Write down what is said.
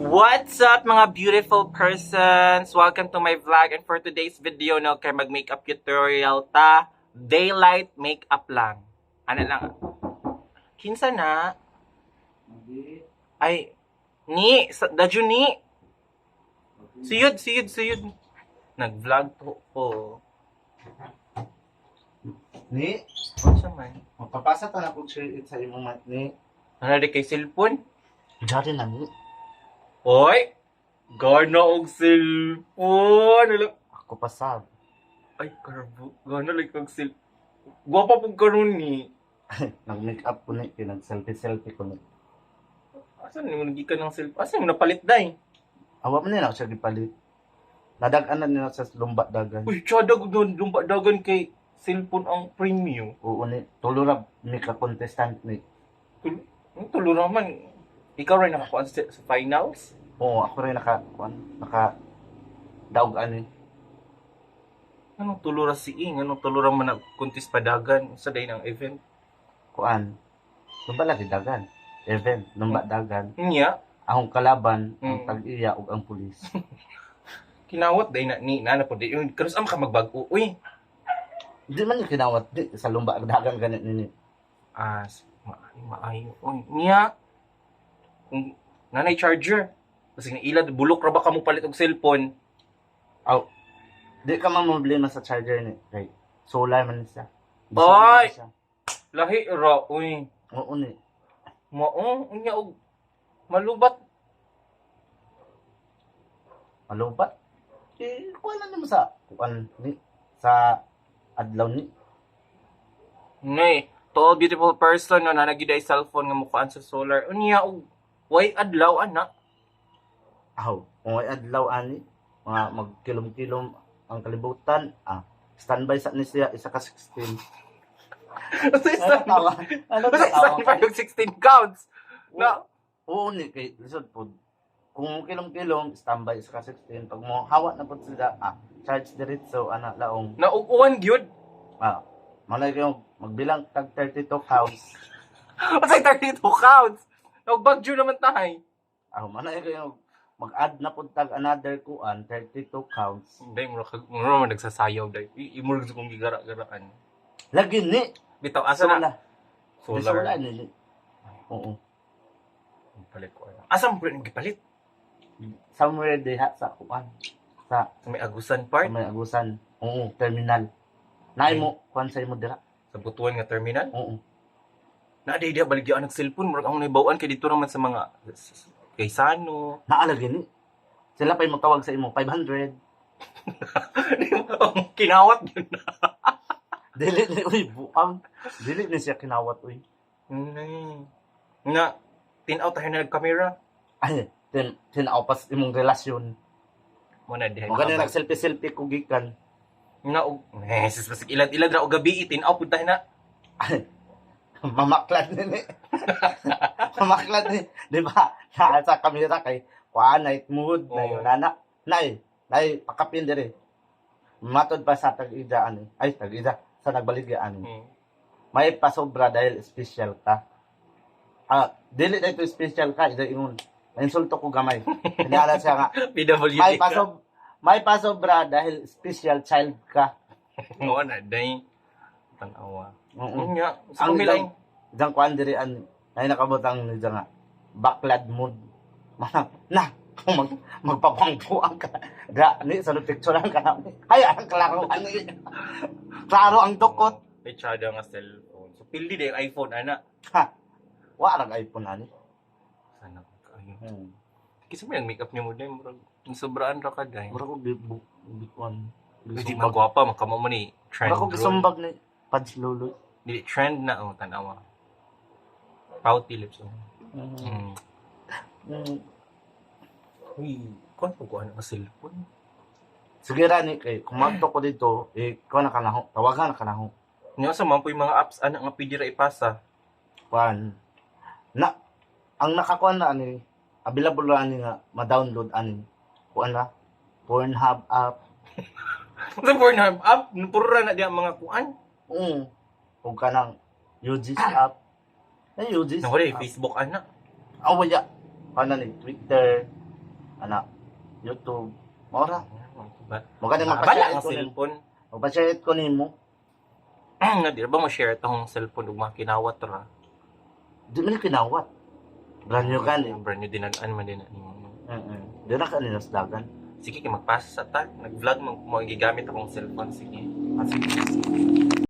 What's up, mga beautiful persons? Welcome to my vlog, and for today's video, no, kay mag makeup tutorial ta, daylight makeup lang. Ano lang? Kinsa na? Ay ni sa dadyo ni. Siyod, siyod, siyod. Nag-vlog to ko. Ni, Unsa man? magpapasa ta na kog share it sa imong mat ni. Ano di kay cellphone? Jari na ni. Oy! Gana og cellphone. Ala. Ako pasab. Ay, karabo. Gana like og cellphone. Gwapa pug karon ni. Nag-make up ko ni, pinag selfie selfie ko ni. Asa ni mo nagikan ng cellphone? Asa mo napalit day? Awa man ni na siya gipalit. Nadag-anan ni na sa lumba dagan. Uy, tsada gud nun, lumba dagan kay cellphone ang premium. Oo ni, tulo ra ni ka contestant ni. Ang tulo naman. Ikaw rin nakakuan sa finals? Oo, ako rin naka kuan, naka daog ani. Anong tulo ra si Ing? Anong tulo ra man nag-contest padagan sa day ng event? Kuan. Lumba lagi dagan. Event, lumba dagan. Niya, Akong kalaban, ang tag-iya ug ang pulis. Kinawat day na ni nana po day. Yung karos am ka magbag-o. Uy. Di man ni kinawat di sa lumba dagan ganit ni. Ah, maayo, maayo. Uy, niya. Kung nanay charger. Kasi nailad bulok ra ba kamo palit og cellphone? Aw, di ka man problema sa charger ni. Kay solar man siya. Oy! Solar man siya. Lahi ra, uy. Oo ni. Mao, unya og malubat. Malubat. Eh, kuan na nimo sa kuan ni sa adlaw ni. Nay, to all beautiful person no na nagyud ay cellphone nga mukuan sa solar. Unya og way adlaw ana. Aw, kung ay adlaw ani, mga magkilom-kilom ang kalibutan, ah, standby sa ni siya isa ka 16. Basta Ano stand tawa? Ano basta tawa? standby og 16 counts. Na Oo ni kay lisod pod. Kung kilom-kilom, standby isa ka 16. Pag mo hawa na pod sila, ah, charge diretso ana laong. Na og uwan gyud. Ah, malay kayo magbilang tag 32 counts. Basta 32 counts. Na og bagyo naman tahay. Ah, malay kayo mag-add na pud tag another kuan 32 counts. Day mura kag mura man nagsasayaw day. Imurag sa kong gigara-garaan. Lagi ni Bitaw asa na? sola. Di Solar. sola ni. Oo. Palit ko ana. Asa mo rin gipalit? Somewhere diha sa kuan sa Sa may Agusan sa Park may Agusan. Oo, terminal. Naay mo kuan sa imo dira. Sa Butuan nga terminal. Oo. Na day dia baligyan og cellphone, murag akong naibawaan kay dito naman sa mga kay Sano. Naa lagi ni. Sila pa'y motawag sa imo 500. Kinawat yun na. Dili ni uy buang. Dili ni siya kinawat uy. Nay. Na, tinaw tayo na nag-camera. Ay, tinaw pas imong relasyon. Mo na dihay. Mo gani nag selfie selfie ko gikan. Na, og, eh, sis, basig ilad-ilad ra og gabi, tinaw pud tayo na. Ay, mamaklad ni ni. Mamaklad ni. Di ba? Na sa kamera kay kuan night mood na Oo. yun ana. Nay, nay pakapin dire. Matod pa sa tag-ida ani. Ay, tag-ida sa nagbaligya ani. May pasobra dahil special ka. Ah, dili na ito special ka, ida ingon. Insulto ko gamay. Kanya siya nga, PWD may ka. may pasobra dahil special child ka. Oo na, day. Tanawa. Oo. Unya, sa Ang kumilang. Diyang kuan diri an ay nakabutang ni nga baklad mood. Manang na kung magpapangbuang ka. Ga ni sa picturean ka na. Ay ang klaro ani. Klaro ang dukot. May tsada nga cellphone. So, pili din yung iPhone, ana. Wa ra iPhone ani. Sana kayo. Kasi may ang makeup niya mo, day. Murag, sobraan ra ka, day. Mura ko gi gi kuan. Hindi magwapa, makamo mo ni trend. Mura ko ron. gisumbag ni Pads Lolo. Dili, trend na, oh, tanawa. Pouty lips, oh. Uy, kuan po kuan ang cellphone. Sige ra ni kay kumadto ko dito, eh kuan na kanaho, tawagan na kanaho. Nga sa man po yung mga apps anak nga pwede ra ipasa. Kuan. Na ang nakakuan na ani available ra ani nga ma-download ani. Kuan na Pornhub app. Sa Pornhub app, puro ra na diya ang mga kuan. Oo. Ug kanang UG's app. Ay UG's. Nawala app. Facebook anak. Ah, wala. Kuan na ni Twitter. Ana, YouTube. Mao ra. Ba? Mo gani Bala magpa-share ang ko nimo. cellphone. Magpa-share ko nimo. Nga di ba mo share tong cellphone ug mga kinawat ra? Di man ni kinawat. Brand new gani. Brand new, dinagaan man din na nimo. Di na ka nila sa dagan. Sige kay magpasa sa ta. Nag-vlog mo mo gigamit akong cellphone, sige. Ah, sige.